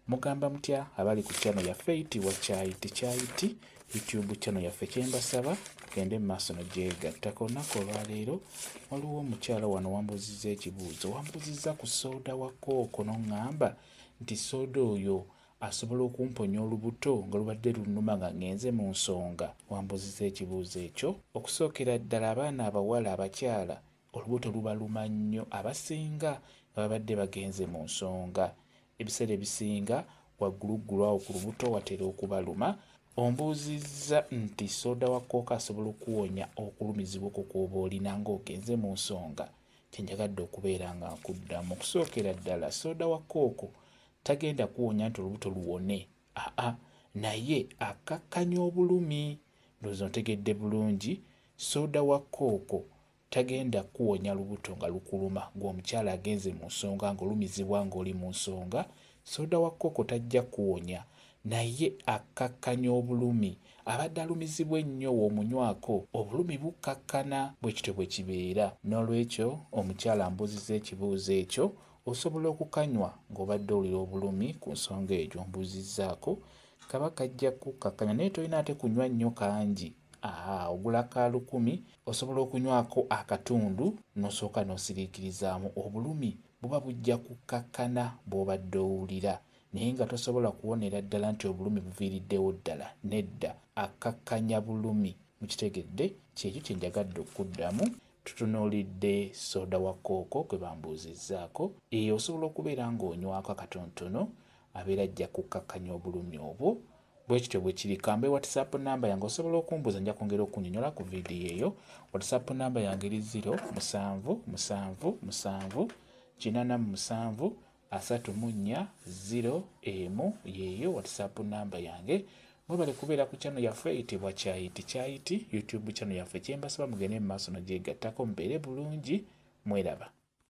Mugamba mutya abali ku channel yaffe eyitibwa Kyayiti Kyayiti YouTube channel yaffe? Kyembasaba gende mu maaso nogyegattako. Olunaku olwaleero waliwo omukyala wano wambuuzizza ekibuuzo, wambuuzizza ku sooda wa kooko n'oŋŋamba nti sooda oyo asobola okumponya olubuto nga lubadde lunnuma nga ŋŋenze mu nsonga. Wambuuzizza ekibuuzo ekyo. Okusookera ddala abaana abawala abakyala olubuto lubaluma nnyo, abasinga nga babadde bagenze mu nsonga. Ebiseera ebisinga wagguluggulu awo ku lubuto watera okubaluma. Ombuuzizza nti sooda wa kooko asobola okuwonya okulumizibwa okwo kw'oba olina ng'ogenze mu nsonga. Kyenjagadde okubeera nga nkuddamu, okusookera ddala sooda wa kooko tagenda kuwonya nti olubuto luwone, aa, naye akkakkanya obulumi. Ndowooza ontegedde bulungi. Sooda wa kooko tagenda kuwonya lubuto nga lukuluma gwe omukyala agenze mu nsonga ng'olumizibwa ng'oli mu nsonga. Sooda wa kooko tajja kuwonya, naye akkakkanya obulumi. Abadde alumizibwa ennyo w'omunywako obulumi bukkakkana, bwe kityo bwe kibeera. N'olwekyo omukyala ambuuzizza ekibuuzo ekyo, osobola okukanywa ng'obadde owulira obulumi ku nsonga eyo gy'ombuuzizzaako, kaba kajja kukkakkanya, naye tolina ate kunywa nnyo kangi. Aha, ogula ka 1000, osobola okunywako akatundu n'osooka n'osiriikirizaamu, obulumi buba bujja kukkakkana bw'obadde owulira, naye nga tosobola kuwonera ddala nti obulumi buviiriddewo ddala. Nedda, akkakkanya bulumi. Mukitegedde? Kyekyo kye njagadde okuddamu. Tutunuulidde sooda wa kooko gwe bambuuzizzaako. Eyo osobola okubeera ng'onywako akatonotono, abeera ajja kukkakkanya obulumi obwo. Bwe kityo bwe kiri. Kambe WhatsApp namba yange, osobola okumbuuza, nja kwongera okunnyonnyola ku vidiyo eyo. WhatsApp namba yange eri 0 7 7 7 87 34 0 1, yeeyo WhatsApp namba yange. Mwebale kubeera ku channel yaffe eyitibwa Kyayiti Kyayiti YouTube channel yaffe. Kyembasaba mugende mu maaso nogyegattako, mubeere bulungi, mweraba.